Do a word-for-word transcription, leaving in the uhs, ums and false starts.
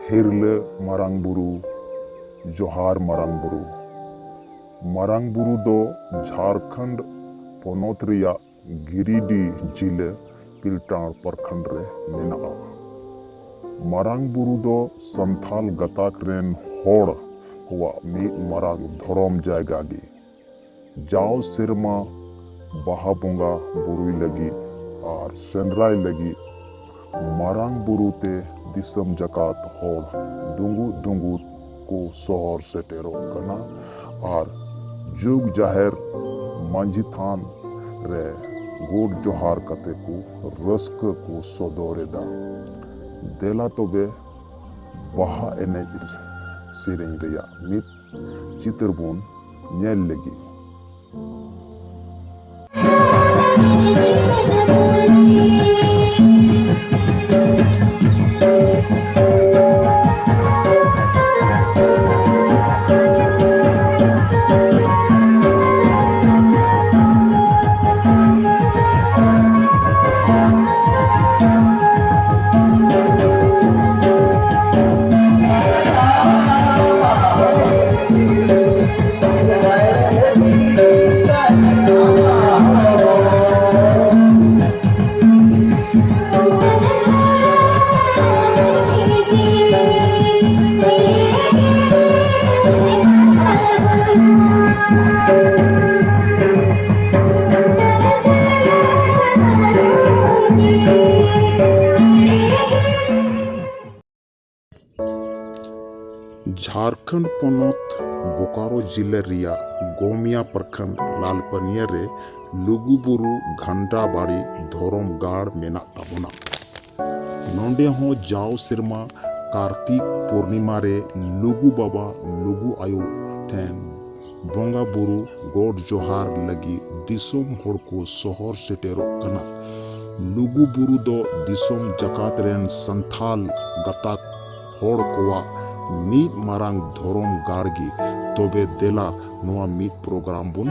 ᱦᱤᱨᱞᱟᱹ ᱢᱟᱨᱟᱝ ᱵᱩᱨᱩ, ᱡᱚᱦᱟᱨ ᱢᱟᱨᱟᱝ ᱵᱩᱨᱩ᱾ ᱢᱟᱨᱟᱝ ᱵᱩᱨᱩ ᱫᱚ ᱡᱷᱟᱨᱠᱷᱚᱸᱰ ᱯᱚᱱᱚᱛ ᱨᱮᱭᱟᱜ ᱜᱤᱨᱤᱰᱤ ᱡᱤᱞᱟᱹ ᱯᱤᱞᱴᱟᱲ ᱯᱨᱚᱠᱷᱚᱸᱰ ᱨᱮ ᱢᱮᱱᱟᱜᱼᱟ᱾ ᱢᱟᱨᱟᱝ ᱵᱩᱨᱩ ᱫᱚ ᱥᱟᱱᱛᱟᱞ ᱜᱟᱛᱟᱠ ᱨᱮᱱ ᱦᱚᱲ ᱠᱚᱣᱟᱜ ᱢᱤᱫ ᱢᱟᱨᱟᱝ ᱫᱷᱚᱨᱚᱢ ᱡᱟᱭᱜᱟ ᱜᱮ᱾ ᱡᱟᱣ ᱥᱮᱨᱢᱟ ᱵᱟᱦᱟ ᱵᱚᱸᱜᱟ ᱵᱩᱨᱩᱭ ᱞᱟᱹᱜᱤᱫ ᱟᱨ ᱥᱮᱸᱫᱽᱨᱟᱭ ᱞᱟᱹᱜᱤᱫ ᱢᱟᱨᱟᱝ ᱵᱩᱨᱩ ᱛᱮ ᱫᱤᱥᱚᱢ ᱡᱟᱠᱟᱛ ᱦᱚᱲ ᱫᱩᱸᱜᱩᱫ ᱫᱩᱸᱜᱩᱫ ᱠᱚ ᱥᱚᱦᱚᱨ ᱥᱮᱴᱮᱨᱚᱜ ᱠᱟᱱᱟ ᱟᱨ ᱡᱩᱜᱽ ᱡᱟᱦᱮᱨ ᱢᱟᱹᱡᱷᱤ ᱛᱷᱟᱱ ᱨᱮ ᱜᱚᱰ ᱡᱚᱦᱟᱨ ᱠᱟᱛᱮ ᱠᱚ ᱨᱟᱹᱥᱠᱟᱹ ᱠᱚ ᱥᱚᱫᱚᱨ ᱮᱫᱟ᱾ ᱫᱮᱞᱟ ᱛᱚᱵᱮ ᱵᱟᱦᱟ ᱮᱱᱮᱡ ᱥᱮᱨᱮᱧ ᱨᱮᱭᱟᱜ ᱢᱤᱫ ᱪᱤᱛᱟᱹᱨ ᱵᱚᱱ ᱧᱮᱞ ᱞᱮᱜᱮ᱾ ᱡᱷᱟᱨᱠᱷᱚᱸᱰ ᱯᱚᱱᱚᱛ ᱵᱳᱠᱟᱨᱳ ᱡᱤᱞᱟᱹ ᱨᱮᱭᱟᱜ ᱜᱚᱢᱤᱭᱟ ᱯᱨᱚᱠᱷᱚᱸᱰ ᱞᱟᱞᱯᱟᱹᱱᱤᱭᱟᱹ ᱨᱮ ᱞᱩᱜᱩᱵᱩᱨᱩ ᱜᱷᱟᱱᱴᱟ ᱵᱟᱲᱤ ᱫᱷᱚᱨᱚᱢ ᱜᱟᱲ ᱢᱮᱱᱟᱜ ᱛᱟᱵᱚᱱᱟ᱾ ᱱᱚᱰᱮ ᱦᱚᱸ ᱡᱟᱣ ᱥᱮᱨᱢᱟ ᱠᱟᱨᱛᱤᱠ ᱯᱩᱨᱱᱤᱢᱟ ᱨᱮ ᱞᱩᱜᱩ ᱵᱟᱵᱟ ᱞᱩᱜᱩ ᱟᱭᱳ ᱴᱷᱮᱱ ᱵᱚᱸᱜᱟ ᱵᱩᱨᱩ ᱜᱚᱰ ᱡᱚᱦᱟᱨ ᱞᱟᱹᱜᱤᱫ ᱫᱤᱥᱚᱢ ᱦᱚᱲ ᱠᱚ ᱥᱚᱦᱚᱨ ᱥᱮᱴᱮᱨᱚᱜ ᱠᱟᱱᱟ᱾ ᱞᱩᱜᱩ ᱵᱩᱨᱩ ᱫᱚ ᱫᱤᱥᱚᱢ ᱡᱟᱠᱟᱛ ᱨᱮᱱ ᱥᱟᱱᱛᱷᱟᱞ ᱜᱟᱛᱟᱠ ᱦᱚᱲ ᱠᱚᱣᱟᱜ ᱢᱤᱫ ᱢᱟᱨᱟᱝ ᱫᱷᱚᱨᱚᱢ ᱜᱟᱲ ᱜᱮ᱾ ᱛᱚᱵᱮ ᱫᱮᱞᱟ ᱱᱚᱣᱟ ᱢᱤᱫ ᱯᱨᱳᱜᱨᱟᱢ ᱵᱚᱱ